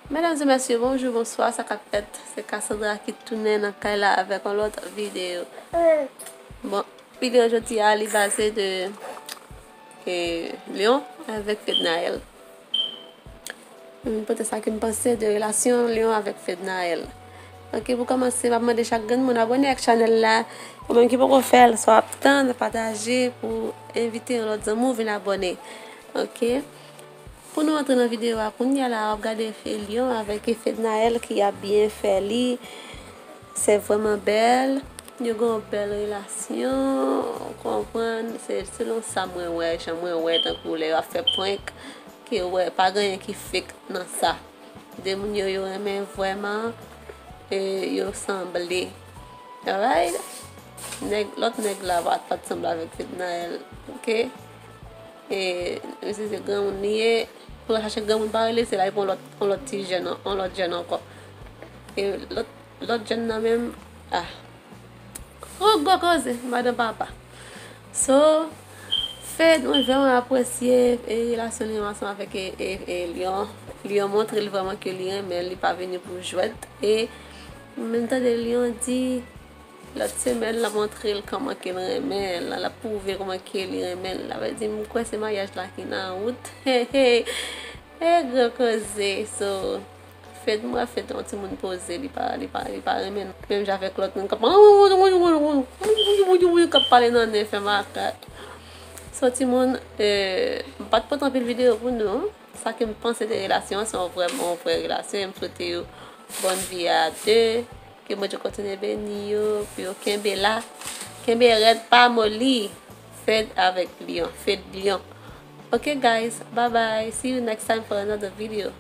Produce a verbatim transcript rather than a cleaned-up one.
Medam e mesye, bonjou, bonswa, sa k ap fèt? Se Cassandra ki tounen nan kay la avèk yon lòt videyo. Bon, videyo jodi a, li baze de e, Lion avèk Fednaelle. M pote sa ke m panse de relasyon Lion avèk Fednaelle. Ok, pou kòmanse, m ap mande chak grenn moun abòne ak chanèl la. Ou menm ki poko fè l, sa w ap tann, pataje pou envite yon lòt zanmi w vin abòne. Ok? Pou nou antre nan videyo a, kounye a la, w ap gade e Lion avèk e Fednaelle ki ap byen fè li. Se vrèman bèl. Yo gen yon bèl relasyon, ou konprann? Se selon sa mwen wè, jan mwen wè, tankou lè yo ap fè prank, ke wè, pa gen anyen ki fake nan sa. De moun yo, yo renmen vrèman, e yo sanble. Alright? Nèg, lòt nèg la pa, pa t sanble avèk Fednaelle, ok? E misye se granmoun li ye. Pou l al chache granmoun pa rele, se la li pran lòt, yon lòt ti jèn, yon lòt jèn ankò. E lòt, lòt jèn nan menm, ah. Gwo, gwo koze, madan papa. So, Fed, mwen vrèman apresye e relasyon li ansanm avèk e, e, e Lion. Lion montre l vrèman ke li renmen l, li pa vini pou jwèt. E mwen tande Lion di, lòt semèn, l ap montre l kòman ke l renmen l, l ap pwouve kòman ke li renmen l. Sa vle di, m kwè se maryaj la ki nan wout. Hey, hey. E gwo koze. So, Fed, m wè Fed yon timoun poze, li pa, li pa, li pa renmen menm jan avèk lòt moun k ap, k ap pale nan nen, fè makak. So, timoun, e, m pa t pote anpil videyo pou nou. Sa ke m panse de relasyon an, se yon vrè, yon vrè relasyon. E m swete yo bòn vi a de. Ke Bondye kontinye beni yo, pou yo kenbe la. Kenbe rèd, pa moli. Fed avèk Lion. Fed Lion. Ok, guys, bye bye. See you next time for another video.